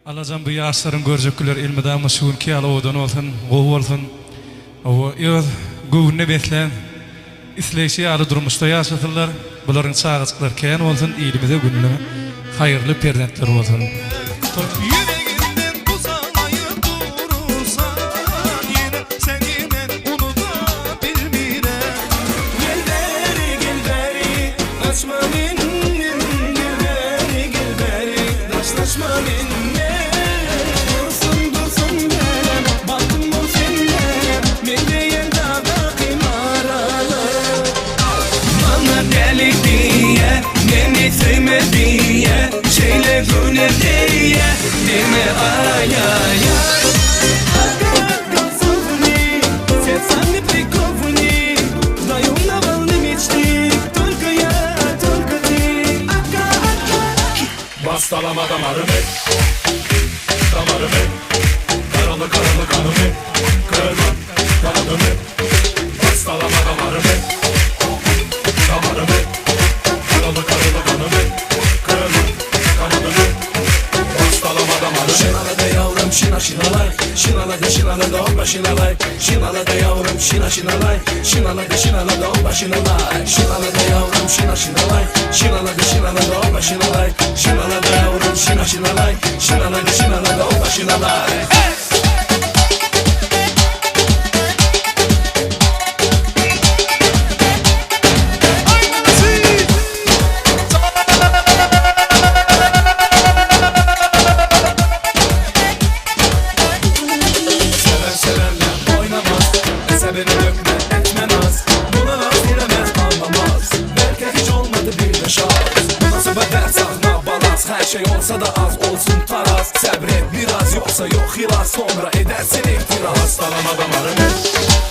Allajan bu ýaşlaryň görjek günleri elmydama şu günki ýaly owadan bolsun, gowy bolsun. Hawa, öz göwnüne beslän, isleýşi ýaly durmuşda ýaşasynlar. Bularyň çagajyklary kän bolsun, ilimize gününe haýyrly perzentler bolsun. Ýüregimden uzalaýyp durursan Ýene seni men unuda bilmirem. Gel bäri, gel bäri, gaçma menden Gel bäri, gel bäri, daşlaşma menden Dursun, dursun älem, bagtym bol sende Men diýen dagdaky maralym. Maňa däli diýýä, meni söýme diýýä, şeýle göwne degýä, diýme aý-aý-aý. Bastalama damarym Damarym Karalı karalı kanım Kırma kanadımı Bastalama damarım Damarım Karalı karalı kanım Kırma kanadımı Bastalama damarım Şinala da yavrum şina şinalay Şinala da şinala da hoppa şinalay Şinala da yavrum şina şinalay Şinala da şinala da hoppa şinalay Şinala da yavrum şina şinalay Şinala da şinala da hoppa şinalay Şinala da yavrum şina şinalay Şinala da şinala da hoppa şinalay Seven sevenle oynamaz Hesabını dökme etme naz Buna naz dilemez anlamaz Belki hiç olmadı bir de şans Bu nasıl bir ders ah balans Her şey olsa da az olsun taraz Sabret biraz yoksa yok hilas Sonra edersin ihtiras Bastalama damarım.